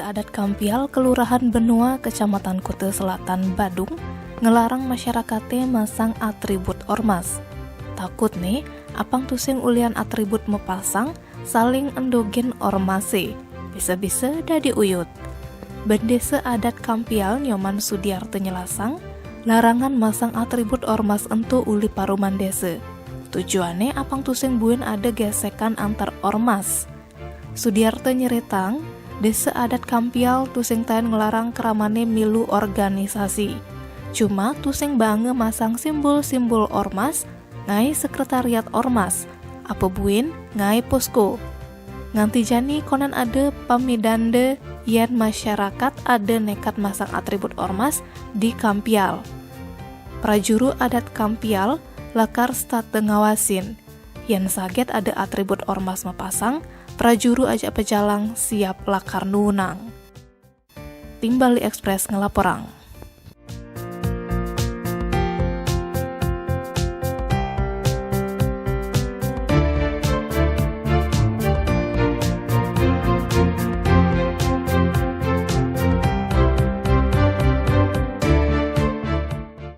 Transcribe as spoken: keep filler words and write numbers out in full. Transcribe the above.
Adat Kampial, Kelurahan Benua, Kecamatan Kuta Selatan, Badung, ngelarang masyarakaté masang atribut ormas. Takutné, apang tusing ulian atribut mapasang, saling endogin ormasé, bisa-bisa dadi uyut. Bendésa Adat Kampial Nyoman Sudiarto nyelasang, larangan masang atribut ormas ento uli paruman désa. Tujuané apang tusing buin ada gesekan antar ormas. Sudiarto nyeritang, Désa Adat Kampial tusing taén ngelarang keramané milu organisasi. Cuma tusing baanga masang simbol-simbol ormas, ngaé sekretariat ormas, apa buin ngaé posko. Nganti jani konden ada pamidanda yén masyarakat ada nekat masang atribut ormas di Kampial. Prajuru Adat Kampial lakar setata ngawasin. Yén saget ada atribut ormas mapasang, prajuru ajak pejalang siap lakar nunang. Tim Bali Express ngelaporang.